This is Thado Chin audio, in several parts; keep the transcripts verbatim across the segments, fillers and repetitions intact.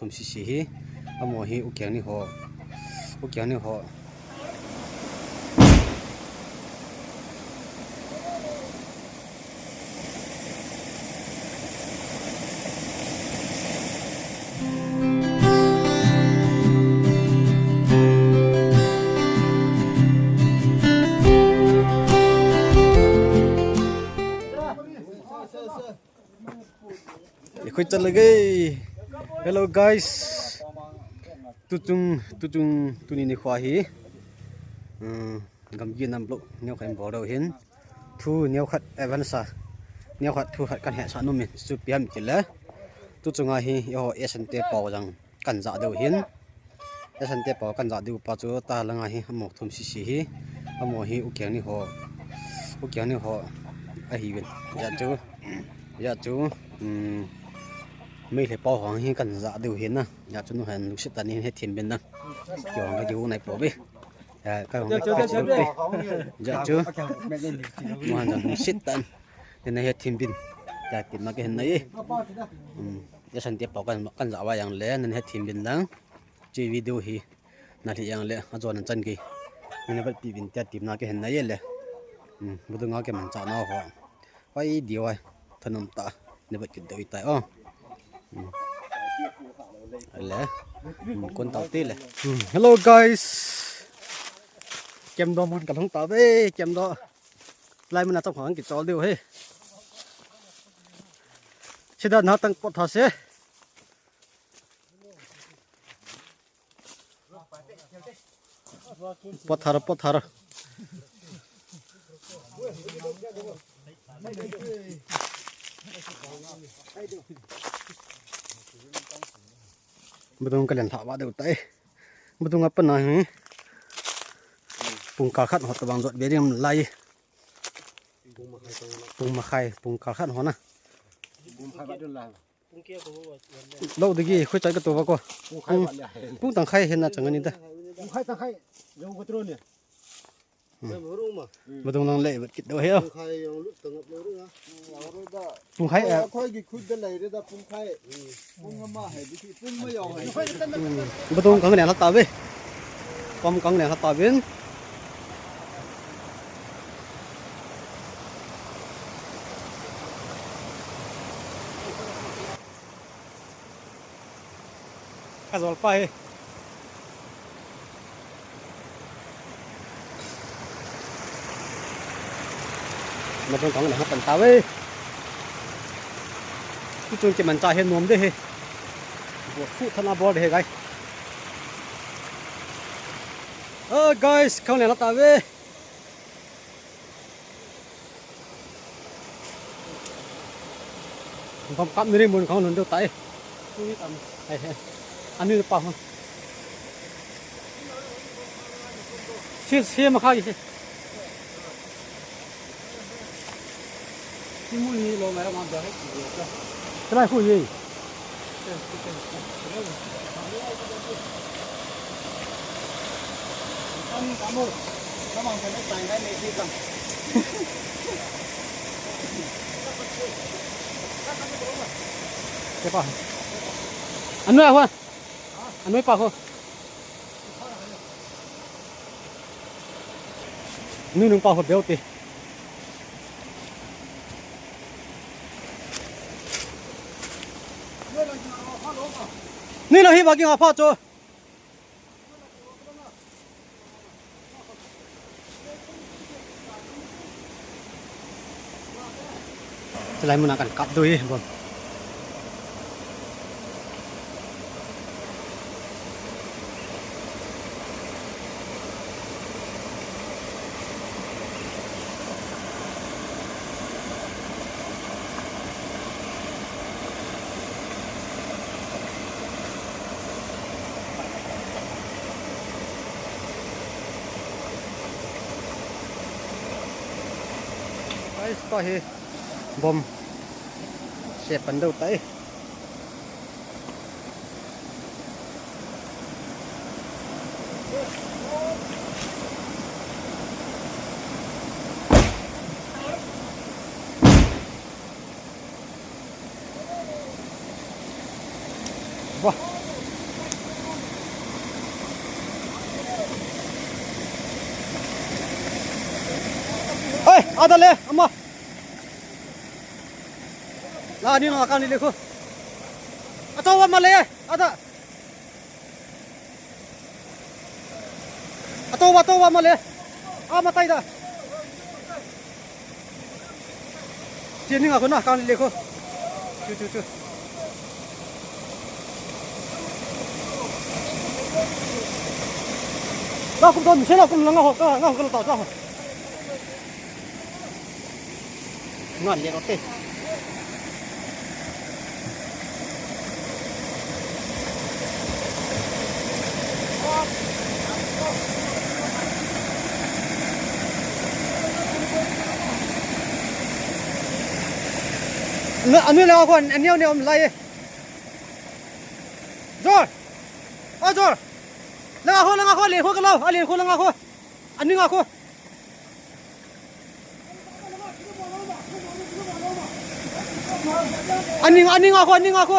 Thum sisi hi, amaho hi ukeng ni ho, ukeng ni ho. Ikhui chat lage. Hello guys. Tuchung, tuchung, tuni nikho hi. Hmm, gamgi nam block neokhat in bol deu hin. Thu neokhat advance a. Neokhat thu khat kan hetsah nom in. Chu ipi ham itile. Tuchunga hi, eiho S N T pau jong kan jah diu hin. S N T pau kan jah diu pa chu talanga hi amaho thum sisi hi. Amaho hi ukeng ni ho. Ukeng ni ho. Ahiuvin. Hijeh chun. Hijeh chun. Um, Meitei pau ho hi kan jah diu hin na. Hijeh chun nuhen lungset tah in hethem uvin lang. Keiho ka kihou nai pouve. Ya, ka hung. Hijeh chun. Nuhen jong lungset tah in. Nana hethem uvin. Tia kipna kahin nei e. Um, S N T pau kan, kan jah uva jongle, nana hethem uvin lang. Hiche video hi. Nalhih jongle, ajon chan gei. Nana vetpi uvin tia kipna kahin nei e le. Um, vadung a kimanchah nau ho. Hoi diu ai. Thanom tah. Nana vet kit diu ahitai o. Um. Ale. Um, kon tau te le. Um, hello guys. Camp doh mun kalhung tauve, camp doh. Lai mun a cham khang kichol diu ahi. Sida na tang pot tha se. Pot tha ro, pot tha ro. Vadung kalen tha va diu tai. Vadung a pat na hi. Pung kal khat ho tabang jot ve ding lai. Pung makhai, pung kal khat ho na. Lou digi, khoi chai ka to va ko. Pung tang khai hen na chang ani da. Pung khai tang khai. Jou ka tro ni. Vadung lang le vet kit diu ahi o. Pung khai jong lut tang ap lou ring a. Pung khai, eh. Khoi gi khut da lai re da pung khai. Pung ama hai bi pung ma jong hai. Vadung kang ne la ta ve. Pam kang ne la ta vin. Ka jol pa hi. Vadung kang ne ha pan ta ve. Tuchung kimanchah hi nom de hi. Bol phu tha na bol de hi guys. Oh guys, kang ne la ta ve. Bom kap ni ri mun kang nun deu tai. Hai, hai. Ani pa ho. Si, si ma kha si. Si mu ni lo mai ma da hai. Try khu ye. Siapa? Anu apa? Anu apa ho? Anu nung pa ho bel te. Ni lo hi ba ki nga pha cho. Chulai muna kan kap dui bom. Guys, pa hi bom se pan deu tai. Wah. Ada le, ama. La ni nga kan ni le khu. Ato wa ma le, ada. Ato wa, ato wa ma le. Ama tai da. Ti ni nga khu na kan ni le khu. Chu, chu, chu. La khu don, se la khu la nga ho, ka, nga ho, ka la ta, ta. Ngon le ko te. Anu, anu le ko, anu ne um lai. Jor. A jor. La ko, la ko, le ko, la, le ko, la ko. Ani nga khu. Ani, ani nga khu, ani nga khu.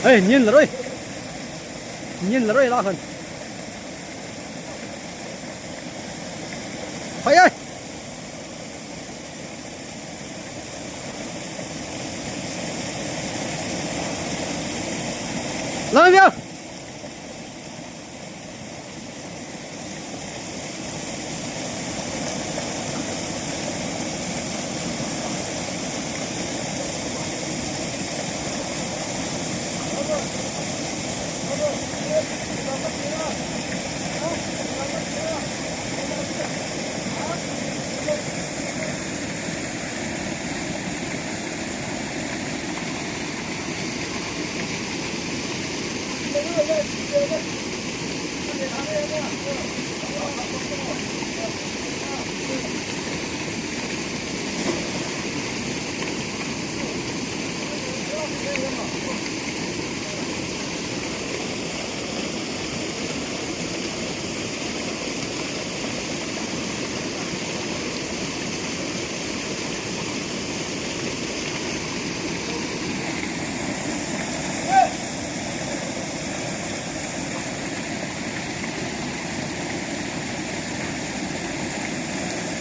Ei, nien la roi. Nien la roi la khan. Hai ai. Lang via.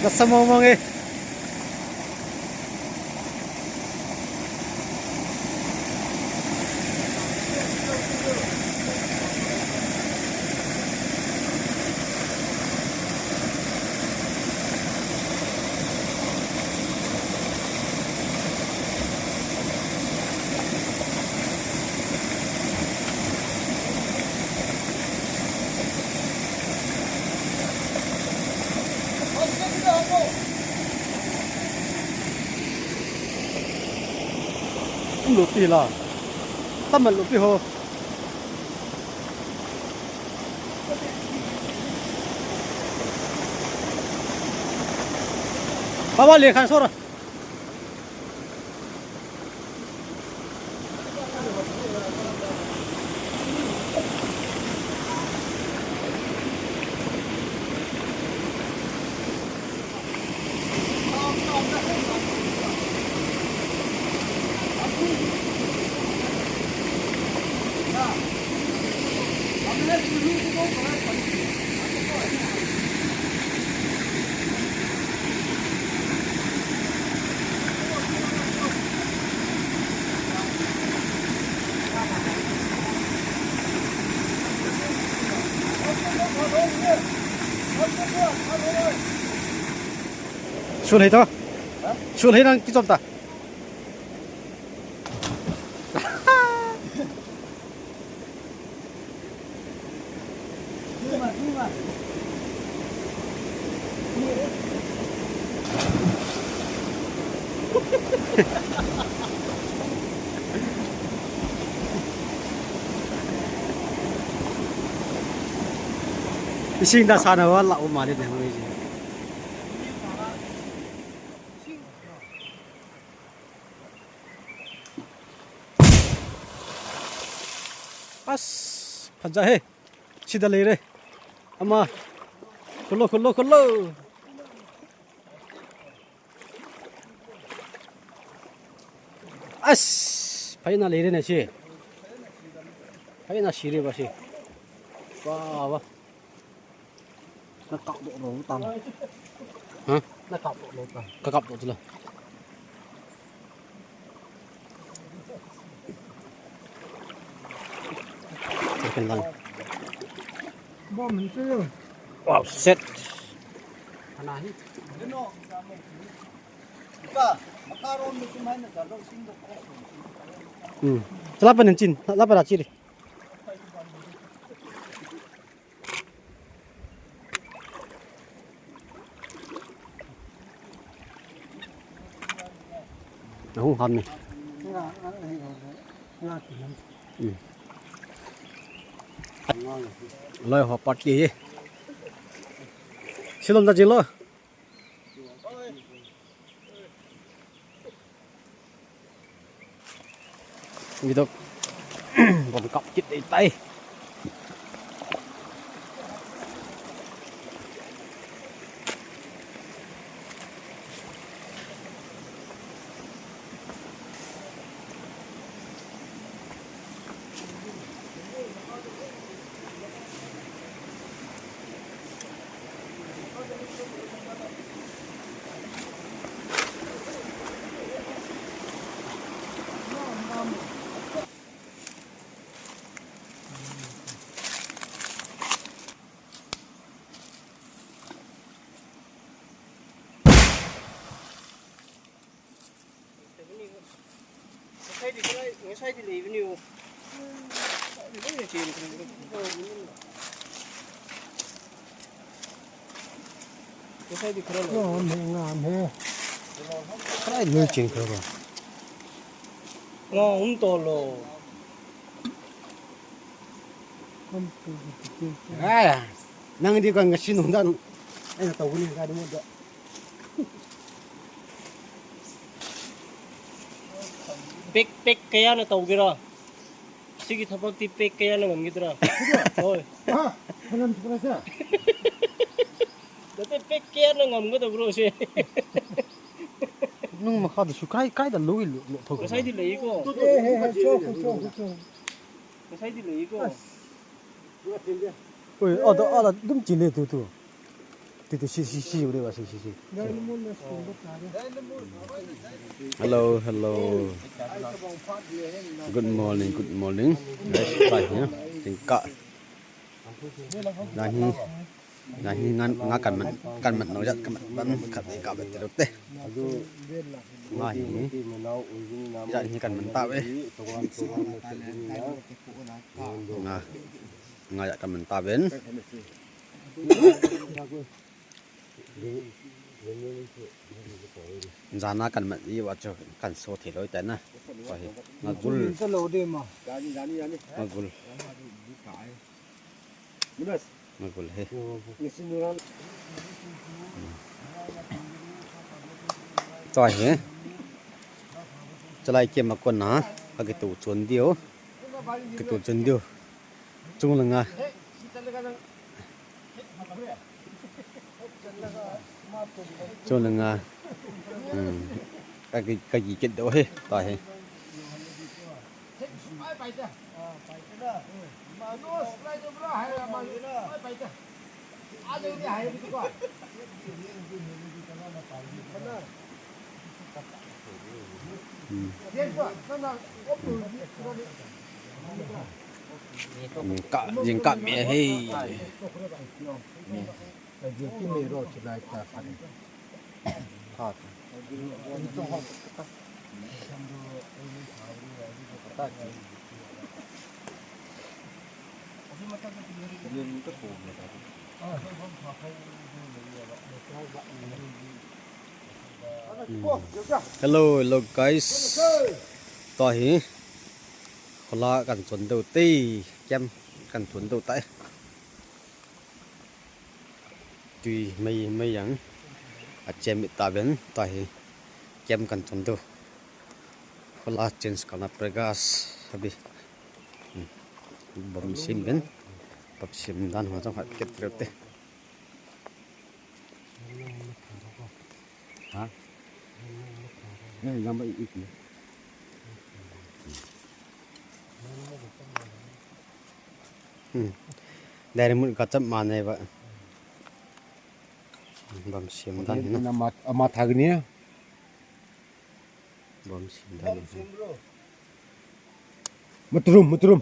Nasa mo mo nge. Lupi la. Taman lupi ho. Baba le khan sora. Sun hei to. Sun hei nang kichom ta. Ising da sana wa la o ma le ne ho ji. As, phaja he. Sida lei re. Ama. Kholo, kholo, kholo. As, phaina leire na si. Phaina sire ba si. Wa, wa. Na kap doh lou tam. Ha? Na kap doh lou tam. Ka kap doh tula. Second lang. Bom ni tu. Wow, set. Ana hi. Hmm. Chala pa nin chin, chala pa ra chi ri. Ahung ham ni. Loi ho party hi. Silom da jilo. Gidok. Bom kap kit dei tai. Ngasai di kira, ngasai di lei bini o. Lei na chin kira. Ngasai di kira lo. Ngam he, ngam he. Kira lei chin kira ba. Ngam to lo. Aya, nang di kan ngasin hundan. Ay, nataw ko ni, kaya mo da. Pek, pek kaya na tau gira. Sige, thapag ti pek kaya na ngam gira. Hoy. Ha? Halam pura sa. Dati pek kaya na ngam gira, bro, si. Nung makha da su kai, kai da lui lo, lo thok. Ngasai di lei ko. Eh, eh, eh, cho, cho, cho. Ngasai di lei ko. Oi, ada, ada dum chile tu, tu. Tu, tu, si, si, si, ure ba, si, si, si. Hello, hello. Good morning, good morning. Guys, pa hi, tingkah. Nang hi, nang hi ngan, nga kan man, kan man no jat kan man ban khat ka bet te. Nga hi. Jat hi kan man ta ve. Nga. Nga jat kan man ta ven. Jana kan man i wa chu kan so thei loi ta na. Wa hi. Nga gul. Nga gul. Nga gul he. Tua hi. Chalai kem a kon na. Ka kitu chun diu. Kitu chun diu. Chung langa. Chung langa. Hmm. Ka ki, ka ki ket do he. Ta he. Hmm. Jingkah, jingkah me he. Hello, hello guys. Tua hi. Khola kan chon deu te. Kem kan chon deu tai. Tui mei, mei jang. A chem ta ben, tua hi. Kem kan chon deu. Khola change kalna pregas. Abi. Hmm. Bom sim ben. Bam sem dan ho chang khat ket reu te. Ha? Eh, yang ba i, i, i. Hmm. Dari mun kacap mana ba? Bam sem dan hi na. Ama, ama thagni. Bam sem dan hi. Mutrum, mutrum.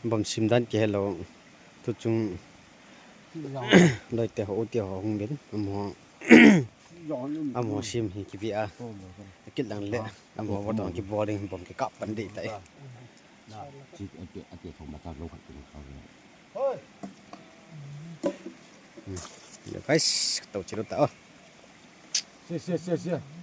Bam sem dan kihe lou. Tu chung loi te ho, u te ho hung ben. Amaho, amaho sem hi kibi a. Kit lang le. Amaho botong kibol ding bom kikap pan ding tai. Chi, ati, ati, thong mata lo khat kin thong. Hmm. Yo, guys, to chiru ta, oh. Se, se, se, se.